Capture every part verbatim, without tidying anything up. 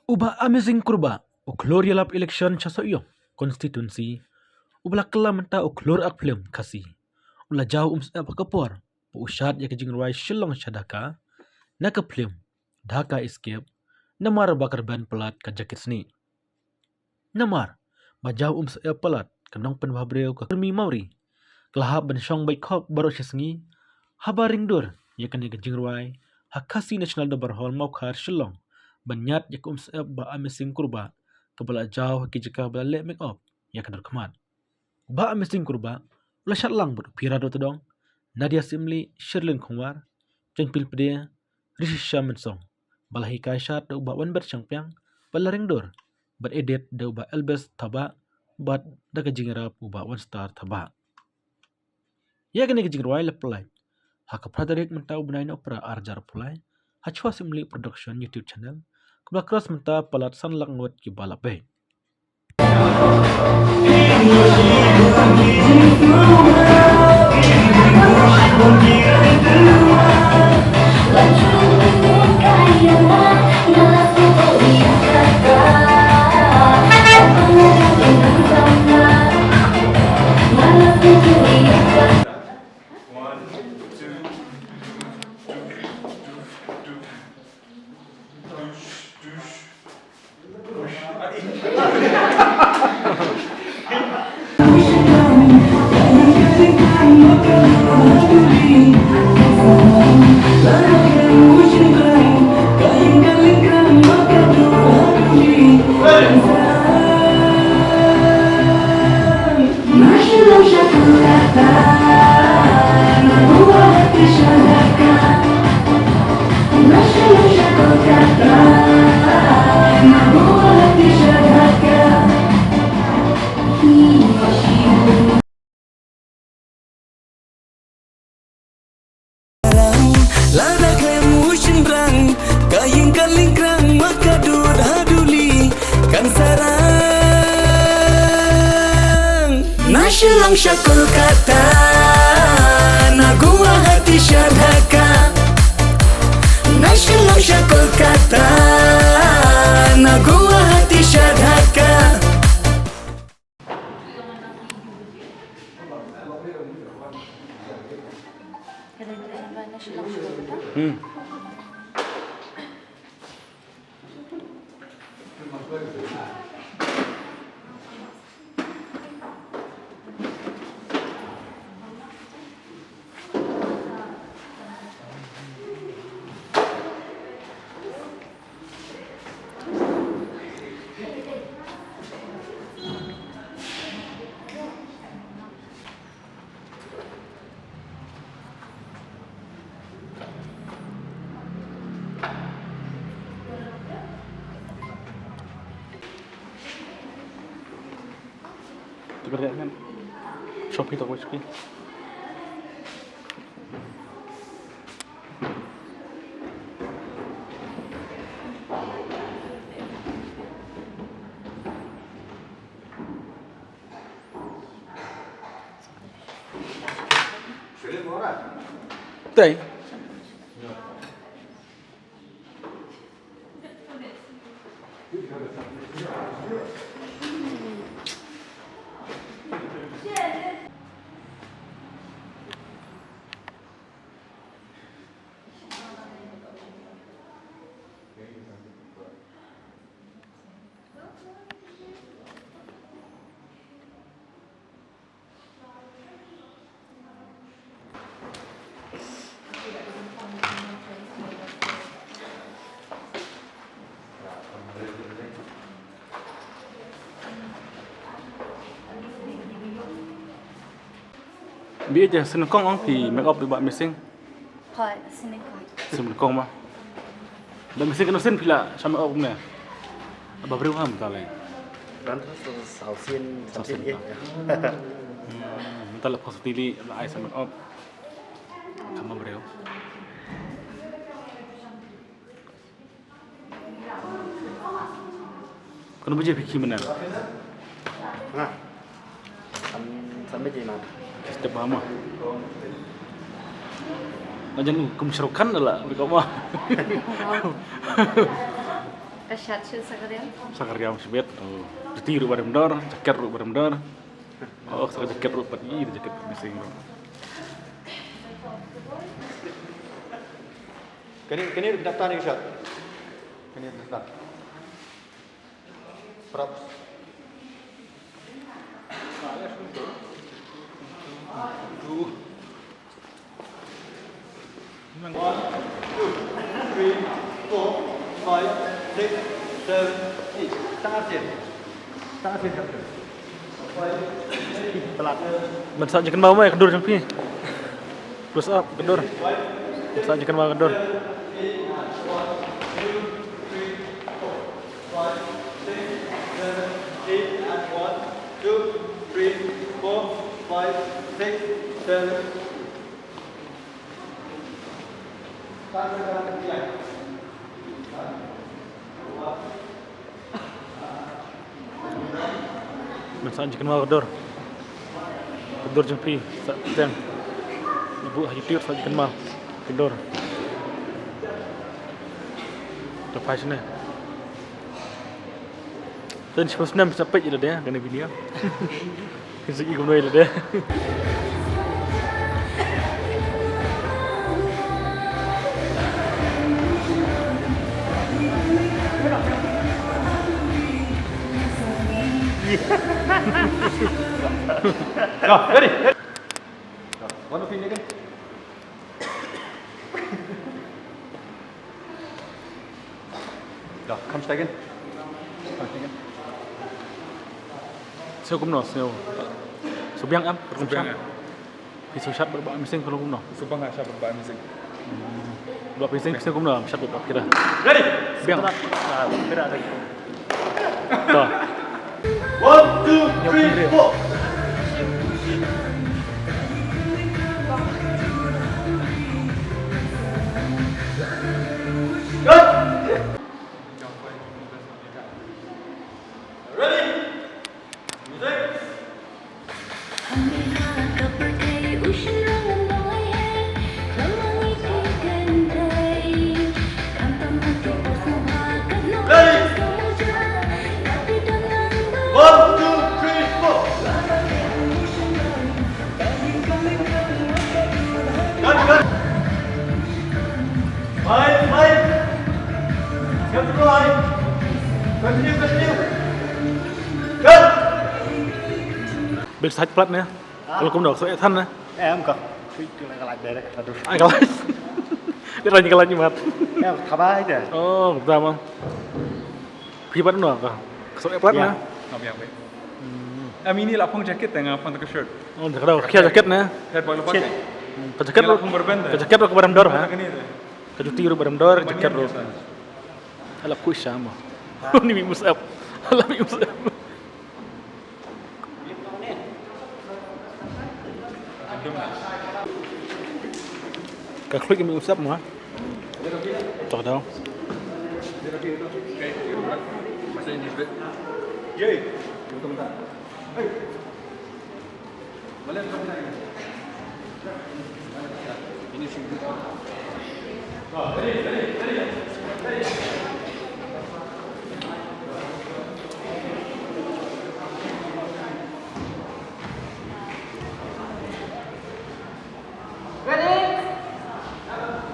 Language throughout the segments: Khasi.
U Bah Amazing Kurbah, u khlur ïalap election sha Sohiong constituency, uba la kylla mynta u khlur ak phlim Khasi, u la jaw umsyep ha ka por ba u shad ïa ka jingrwai Shillong sha Dhaka na ka phlim Dhaka Escape, namar ba ka rben palat ka jaket snieh. Namar ba jaw umsyep palat ka nongpynbhabriew ka Kurmi Mawrie ka la hap ban shong beit khop baroh shi sngi haba ring dur ïa kane ka jingrwai ha Khasi National Dorbar Hall Mawkhar Shillong, ban ñiad ïa ka umsyep Bah Amazing Kurbah kaba la jaw ha ki jaka ba la leh make up ïa ka dur khmat. Bah Amazing Kurbah u la shad lang bad u Pira Dotdong, Nadia Syiemlieh, Sherlyn Khongwar, Jaiñpil Pde, Rishisha Mynsong, ba la hikai shad da u Bah Wanbet Shangpiang, bad la ring dur bad edit da u Bah Elbes Thabah bad da ka jingïarap u Bah One Star Thabah. Ïa kane ka jingrwai la pynlait ha ka phra tarik mynta u bnai Nohprah ar hajar arphew lai ha Chwa Syiemlieh Production YouTube channel, kaba la cross mynta palat san lak ngut kiba la peit. Lada khlem u shynrang, ka ïing ka lyngkrang, ma ka dur ha duli kan sarang. Na Shillong sha Kolkata, na Guwahati sha Dhaka. Na Shillong sha Kolkata, na Guwahati sha Dhaka. Hmm. Tukar dia kan. Shopee toko Shopee. Tei. Bi ïa sien kong ong phi make up ïa Bah Amazing. Hooid, sien kong. Sien kong ma. Bah Amazing kano sien phi la shah make up kumne? Ba briew ham ta le. Ngan ta sa sien, sa sien. Hmm, ta le pos ti li la ai shah make up. Kama briew. Kano baje phi khie mynne? Nga. San, san baje ma. Step ba ma. Na jan kum Shah Rukh Khan la, phi ko ma. Ka shirt shu sakariam. Sakariam shibit. Oh. Juti ruh barim dor, jaket ruh barim dor. Oh, sa jaket ruh pat i, jaket pat missing ruh. Kani, kani daftar ni ka shirt. Kani daftar. Props. One, two, three, four, five, six, seven, eight. Tang ar sien. Tang ar sien. Ban sah jingkynmaw mai ka dur jong phi. Close up ka dur. Ban sah jingkynmaw ka dur. Five, six, seven, eight, and one, two, three, four, five, six, seven. Ban sah jingkynmaw ka dur. Ka dur jong phi, sah tem. Ibu ha YouTube sah jingkynmaw ka dur. Ka phai shane. Ten shiphew snem sa peit ïa lade kane video. Sa i kumno ïa lade. Go, ready, ready. Go. One opinion again. Dah, come second. Come second. Sngewbha kumno, sngewbha. Sngewbha biang em, sngewbha biang em. Phi sngewshat bad Bah Missing kumno? Sngewbha nga shat bad Bah Missing. Bah Missing sngewbha kumno, shat bad Bah Kira. Ready? Biang. Ah, Kira ada. To. One, two, three, four. Cut. Ready? Music. Ready? One, two, three, four. Cut, cut. Smile, smile. Continue, continue. Cut. Big side plat ne. Ka long kumno, ka shu eh than ne? Em ka. Ka la direct. Aduh. Ai ka la. Dia lagi ka la nyimat. Em, thabai de. Oh, betul, Mam. Phi pat no ka. Ka shu eh plat ne? Ngam ïa phi. Em, ini la phong jacket te, nga phong ka shirt. Oh, ka dau khia jacket ne? Head boy la pakai. Ka jacket ruh. Ka jacket ruh ka barim dor ha. Ka juti ruh barim dor, ka jacket ruh. Ala kuisha mo. Ni mi musap. Ala mi musap. Ka khluit ka mih u sap mo ha. Toh daw. Ready?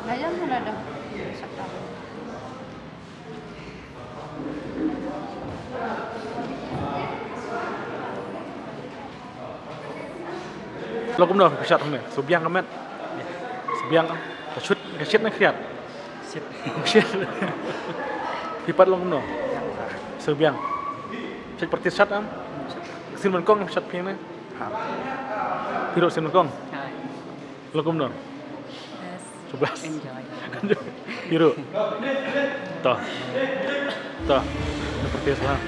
Dah jam sana dah. Sakta. Lo kumno ka shot hangne? Sngewbiang ka met. Sngewbiang ka. Ka shot, ka shot na khriat. Shot. Shot. Phi pat lo kumno? Sngewbiang. Shot practice shot am? Sien man kong shot phi ne? Ha. Phi ruh sien man kong? Hai. Lo kumno? Best. Sebelas. Enjoy. Biru. Toh. Toh. Seperti itu lah.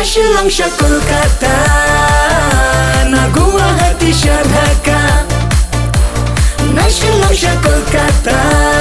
Shillong sha Kolkata, na Guwahati sha Dhaka, na Shillong sha Kolkata.